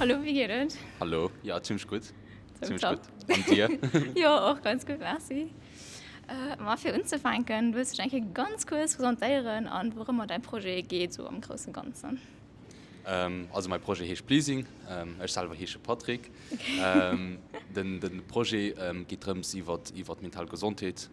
Hallo, wéi geet et? Hallo, jo zimmlech gutt. Zimmlech gutt. An dir? Jo, och ganz gutt, merci. Ma fir unzefänken, wëlls du dech eng Kéier ganz kuerz presentéieren an wourëmmer däi Projet geet, sou am grousse Ganzen? Also mäi Projet heescht Pleasing, ech selwer heesche Patrick. Den Projet geet drëms iwwer iwwer d'mental Gesondheet,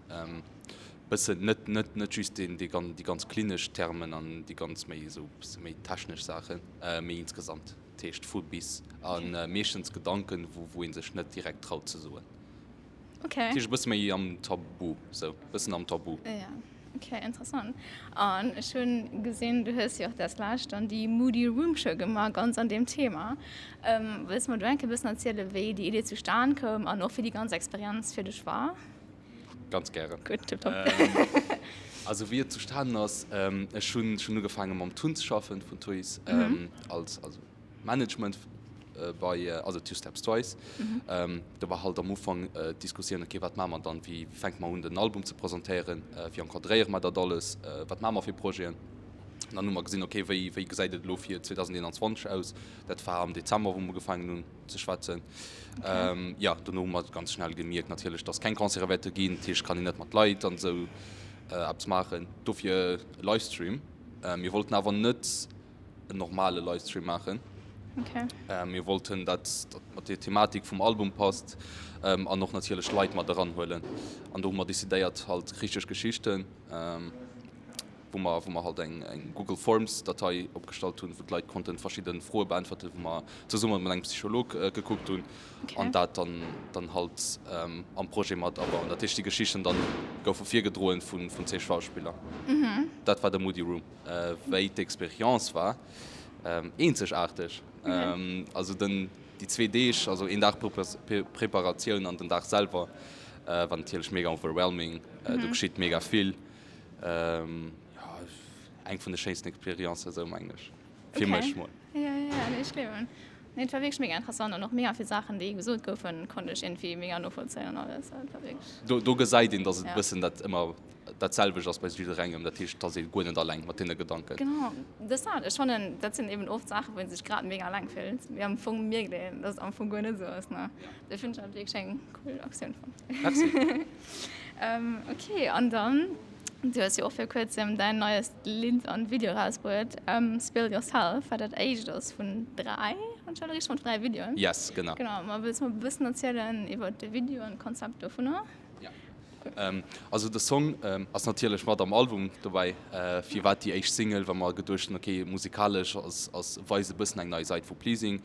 bëssen net net net just deen déi ganz klinesch Termen an déi ganz méi esou bësse méi technesch Saachen, mee insgesamt. Dat heescht vu bis a meeschtens Gedanken, wou wou ee sech net direkt traut ze soen. Okay. Dat heescht e bësse méi am Tabu, sou bëssen am Tabu. Ja, okay, interessant. An ech hunn gesinn, du hues jo och dat lescht dann déi Moody Room Show gemaach, ganz an deem Thema. Wëlls mer do eng Kéier e bëssen erzielen, wéi déi Idee zustan koum an och wéi déi ganz Experienz fir dech war? Ganz gären. Gutt, tiptop. Also wéi et zustanen ass, ech hunn ech hunn ugefaange mam Tun ze schaffen vun Tuys als also Management bei also Two Steps Twice. Do war halt am Ufank d'Diskussioun, ok wat maache mer dann, wéi fänke mer un den Album ze presentéieren, wéi encadréiere mer dat alles, wat maache mer fir Projeten. An dann hu mer gesinn, ok wéi wéi gesäit et elo fir 2021 aus, dat war am Dezember wou mer ugefaangen hunn ze schwätzen. Jo, dono hu mer ganz schnell gemierkt natierlech, datt keng Concerte wäerte ginn, dat heescht kann een net mat Leit an esou eppes maachen, dofir e Livestream. Mir wollten awer net en normale Livestream maachen. Okay. Mir wollten, dat dat mat der Thematik vum Album passt an och natierlech Leit mat eranhuelen. An do hu mer decidéiert halt richteg Geschichten, wou mer wou mer halt eng eng Google Forms Datei opgestallt hunn, wou d'Leit konnten verschidde Froe beäntwerten, wou mer zesumme mat engem Psycholog gekuckt hunn an dat dann dann halt am Projet mat abauen. Dat heescht déi Geschichten dann goufe virgedroen vun vun zwee Schauspiller. Dat war de Moody Room. Wéi d'Experience war, eenzegaarteg. Also den, déi zwee Deeg, also een Dag Preparatioun an den Dag selwer war natierlech mega overwhelming. Do geschitt mega vill. Jo, eng vun de schéinsten Experiencen esou mengen ech, fir mech mol. Jo, jo, nee, ech gleewen. Nee, et war wierklech mega interessant an och mega vill Saachen, déi gesot goufen, konnt ech iergendwéi mega novollzéien an alles. Et war wierklech. Do, do gesäit een, dass et e bëssen dat ëmmer dat selwecht ass bei jidderengem. Dat heescht, et ass ee guer net alleng mat deene Gedanken. Genau, dat ass dat. Ech fannen, dat sinn eben oft Saachen, wou ee sech grad mega alleng fillt, mee am Fong mierkt een, dass et am Fong guer net esou ass, ne? Dat fannen ech halt wierklech eng cool Aktioun fonnt. Merci. Ok, an dann, du hues jo och vir kuerzem däin neiest Lidd an Video erausbruet, Spill Yourself, wat dat éischt ass vun 3, wann ech dat richteg vun 3 Videoen. Yes, genau. Genau, ma wëlls mer e bëssen erzielen iwwert de Video an d'Konzept dovunner? Ja, also de Song ass natierlech mat am Album dobäi. Firwat déi éischt Single? Well mer geduecht hunn, ok, musikalesch ass ass weist e bëssen eng nei Säit vu Pleasing,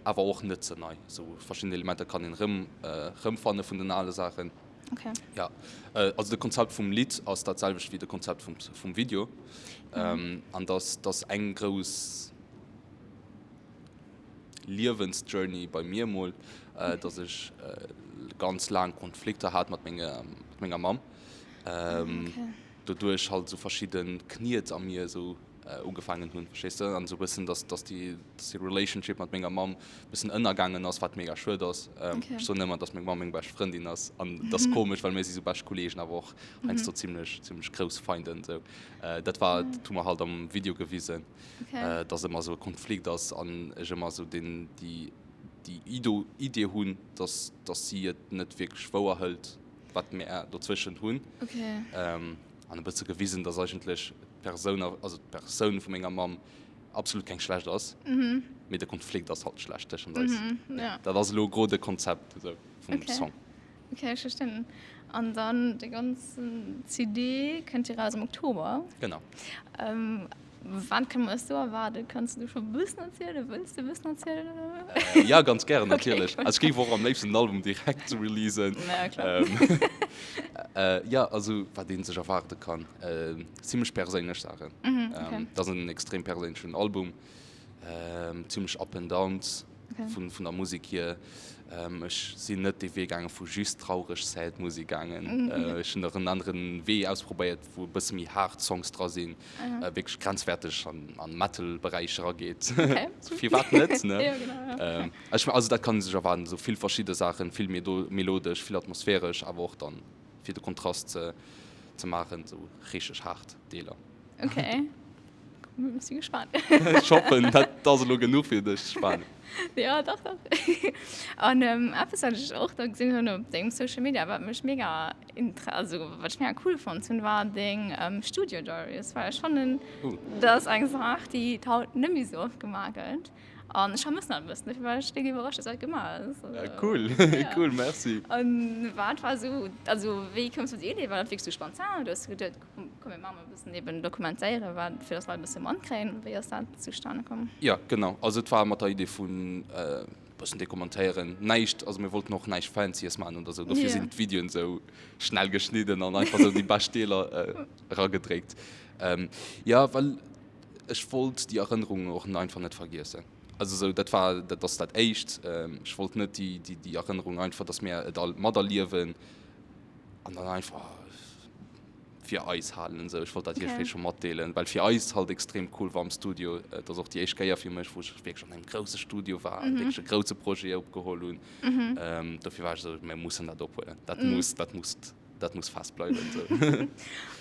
awer och net ze nei. Sou verschidden Elementer kann een erëm erëmfanne vun den ale Saachen. Okay. Ja, also de Konzept vum Lidd ass dat selwecht wéi de Konzept vum, vum Video. Mhm. An dass, dass eng grouss Liewensjourney bei mir mol, okay. dass ech ganz laang Konflikter hat mat menger, mat menger Mamm. Okay. Doduerch halt sou verschidden Kniet a mir sou ugefaangen hunn, verstees de? An esou e bëssen, dass, dass déi, dass déi Relationship mat menger Mamm e bëssen ënnergaangen ass, wat mega schued ass. Okay. Ech soen ëmmer, dass meng Mamm meng bescht Frëndin ass an dat ass komesch, well mir si sou bescht Kolleegen, awer och heiansdo zimlech, zimlech grouss Feinden esou. Dat war, dat hu mer halt am Video gewisen, okay. dass ëmmer esou e Konflikt ass an ech ëmmer esou deen, déi, déi Ido, Idee hunn, dass, dass si et net wierklech wouer hëlt, wat mir dozwëschen hunn. Okay. An e bësse gewisen, dass eigentlech d'Persoun, also d'Persoun vu menger Mamm absolut keng schlecht ass, mee de Konflikt ass halt schlecht tëschent eis. Dat ass elo gro de Konzept esou vum Song. Ok, ech verstinn. An dann de ganzen CD kënnt jo raus am Oktober. Genau. Wat kënne mer eis do erwaarden? Kanns du scho e bëssen erzielen? Wëlls du e bëssen erzielen? Jo, ganz gären natierlech. Also ech géif och am léifsten den Album direkt releasen. Ja, klar. Jo, also wat ee sech erwaarde kann, zimmlech perséinlech Saachen. Dat ass en extrem perséinlechen Album, zimmlech Up and Downs vun der Musek hier. Ech sinn net dee Wee gaange vu just traureg, sad Musek gaangen. Ech hunn och en anere Wee ausprobéiert, wou e bësse méi haart Songs dra sinn, wierklech grenzwäerteg an Metal-Beräich erageet. Firwat net, ne? Ech, also dat kann ee sech erwaarden, esou vill verschidde Saachen, vill melodesch, vill atmosphäresch, awer och dann fir de Kontrast ze maachen, esou richteg haart Deeler. Okay. Ech si gespaant. Ech hoffen, dat ass elo genuch fir dech ze spanen. Jo, dach, dach. An eppes, wat ech och da gesinn hunn op dengem Social Media, wat mech mega inter-, also wat ech mega cool fonnt hunn, war deng Studio Diaries, well ech fannen, dat ass eng Saach, déi haut net méi esou oft gemaach gëtt. An ech vermëssen dat e bëssen, dofir war ech déck iwwerrascht, dass dat gemaach ass. Cool, cool, merci. An wat war esou, also wéi koums du op déi Idee? War dat wierklech esou spontan oder hues du geduet, komm mir maache mol e bëssen eben dokumentéieren, wat, fir dass d'Leit e bësse matkréien? Wéi ass dat zustane komm? Jo, genau. Also et war mat der Idee vun e bëssen dokumentéieren, näischt, also mir wollten och näischt Fancyes maachen oder esou, dofir sinn d'Videoen esou schnell geschnidden an einfach esou déi bescht Deeler eragedréckt. Jo, well Ech wollt déi Erënnerungen och einfach net vergiessen. Also esou, dat war, dat ass dat Éischt. Ech wollt net déi, déi, déi Erënnerung einfach, datt mir et all materliewen an dann einfach fir eis halen esou. Ech wollt dat iergendwéi scho matdeelen, well fir eis halt extrem cool war am Studio. Et ass och déi éischt Kéier fir mech, wou ech wierklech an engem grousse Studio war an wierklech e grousse Projet opgeholl hunn. Dofir war ech esou, mir mussen dat ophuelen, dat muss, dat muss. dat muss fest bleiwen. So.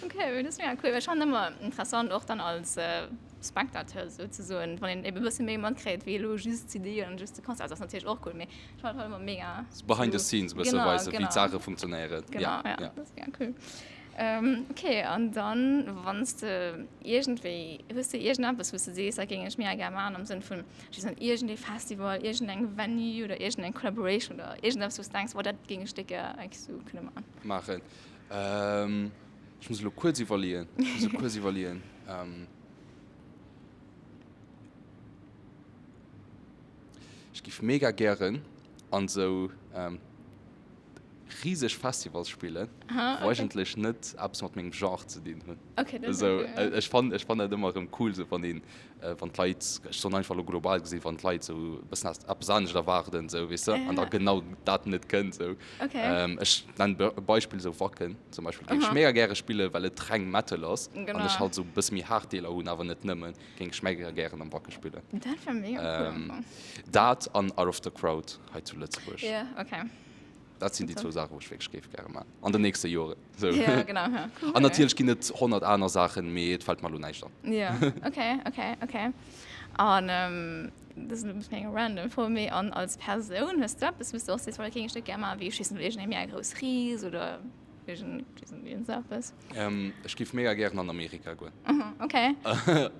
Okay, dat ass mega cool. Ech fannen ëmmer interessant och dann als äh, Spectateur souzesoen, wann een eben e bësse méi matkréit wéi elo just d'CD an just de Concert. Also ass natierlech och cool, mee ech fannen et halt ëmmer mega. So behind the scenes e bësse weisen, wéi d'Saache funktionéieren. Genau, ja, ja, dat ass mega cool. Ähm, okay, an dann, wann s de iergendwéi, hues de iergendeppes, wou s de sees, dat géing ech mega gär maachen am Sënn vun, ech weess net, iergendee Festival, iergendeng Venue oder iergendeng Collaboration oder iergendeppes, wou s de denks, boah, dat géing ech déck gär eigentlich sou kënne maachen? Maachen. Ähm, ech muss elo kuerz iwwerleeën. Ech muss elo kuerz iwwerleeën. Ähm, ech géif mega gären an esou, ähm, riseg Festivals spillen, wou eigentlech net eppes mat mengem Genre ze dinn hunn. Esou, ech fannen, ech fannen dat ëmmer erëm cool, esou wann een, wann d'Leit, ech soen einfach elo global gesinn, wann d'Leit esou e bëssen eppes anescht erwaarden, esou, weess de, an da genau dat net kënnt, esou. Ech nennen e Beispill, esou Wacken zum Beispill géing ech mega gäre spillen, well et reng Metal ass an ech halt esou e bësse méi haart Deeler hunn, awer net nëmmen, géing ech mega gären am Wacken spillen. Dat wär mega cool am Fong. Dat an Out of the Crowd hei zu Lëtzebuerg. Dat sinn déi zwou Saachen, wou ech wierklech géif gäre maachen an den nächste Joren. Sou. Ja, genau, ja. Cool. An natierlech ginn et 100 aner Saachen, mee et fält mer elo näischt an. Ja, okay, okay, okay. An dat ass elo e bëssen eng random Fro, mee an als Persoun, hues du eppes, wou s du och sees, boah, dat géing ech net gär maachen, wéi, ech weess net, iergendeng mega grouss Rees oder iergend, weess net, iergend esou eppes? Ech géif mega gären an Amerika goen. Mhm, okay.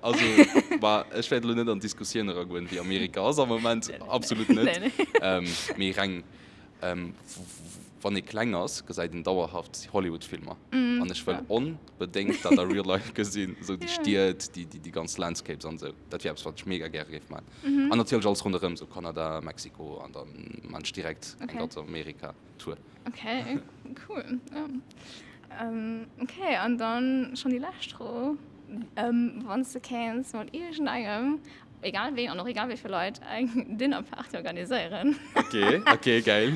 Also, bah, ech wäert elo net an d'Diskussioun eragoen, wéi Amerika ass am Moment, absolut net. Nee, nee. Mee reng Wann ee kleng ass, gesäit een dauerhaft Hollywood-Filmer. An ech wëll onbedéngt dat a real life gesinn, esou déi Stied, déi ganz Landscapes an esou. Dat wier eppes, wat ech mega gäre géif maachen. An natierlech alles ronderëm, esou Kanada, Mexiko an da maan ech direkt eng ganz Amerika-Tour. Ok, cool. Ok, an dann schonn déi lescht Fro, Wann s de kéints mat iergendengem Egal ween an och egal wéi vill Leit eng Dinnerparty organiséieren. Ok, ok, geil.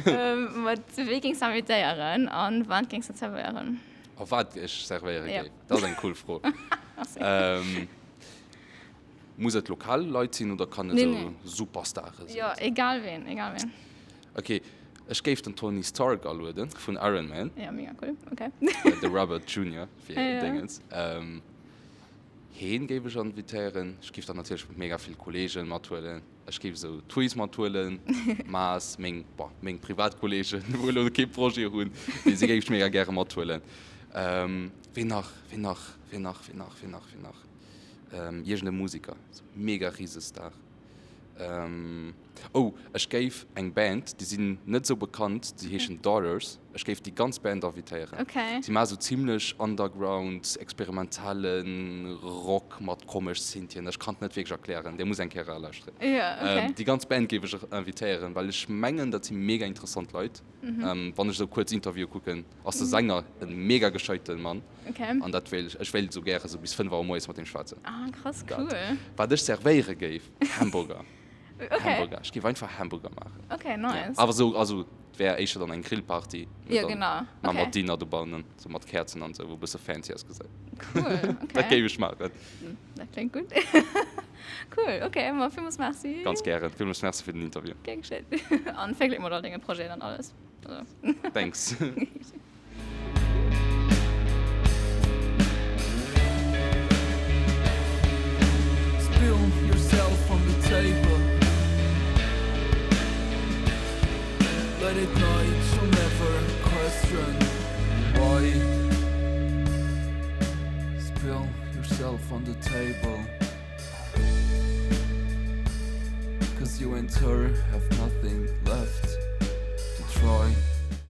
Mat wee géings de invitéieren an wat géings de zerwéieren? A wat ech servéiere géif? Dat ass eng cool Fro. Merci. Muss et lokal Leit sinn oder kann et esou Superstare sinn? Jo, egal ween, egal ween. Ok, ech géif den Tony Stark alueden vun Iron Man. Jo, mega cool, ok. De Robert Junior fir Dingens. Heen géif ech invitéieren. Ech géif dann natierlech mega vill Kollegen mathuelen. Ech géif esou d'Thuis mathuelen, Maas, meng, bon, meng privat Kollegen, wou elo kee Projet hunn, mee si géif ech mega gäre mathuelen. Ween nach, ween nach, ween nach, ween nach, ween nach, ween nach? Iergend e Musiker, esou mega Risestar. Oh, ech géif eng Band, déi sinn net esou bekannt, déi heeschen Daughters. Ech géif déi ganz Band invitéieren. Si maache sou zimlech underground, experimentelle Rock mat komesch Synthien. Ech kann et net wierklech erklären, dir musst eng Kéier eralauschteren. Déi ganz Band géif ech invitéieren, well ech mengen, dat si mega interessant Leit. Wann ech esou kuerz Interviewe kucken, ass de Sänger e mega gescheite Mann. An dat wéilt ech, ech wéilt esou gäre sou bis 5 Auer moies mat him schwätzen. Dat, wat ech servéiere géif. Hamburger. Okay. Hamburger. Ech géif einfach Hamburger maachen. Okay, nice. Ja. Awer sou, also et wär éischter dann eng Grillparty. Ja, genau. Okay. Mat Dinner dobannen, sou mat Käerzen an sou, wou e bësse fancy ausgesäit. Cool, okay. Dat géif ech maachen. Dat kléngt gutt. Cool, okay, ma villmools Merci. Ganz gären. Villmools Merci fir den Interview. Gär geschéit. An vill Gléck mat all denge Projeten an alles. Thanks. Cause you and her have nothing left to try.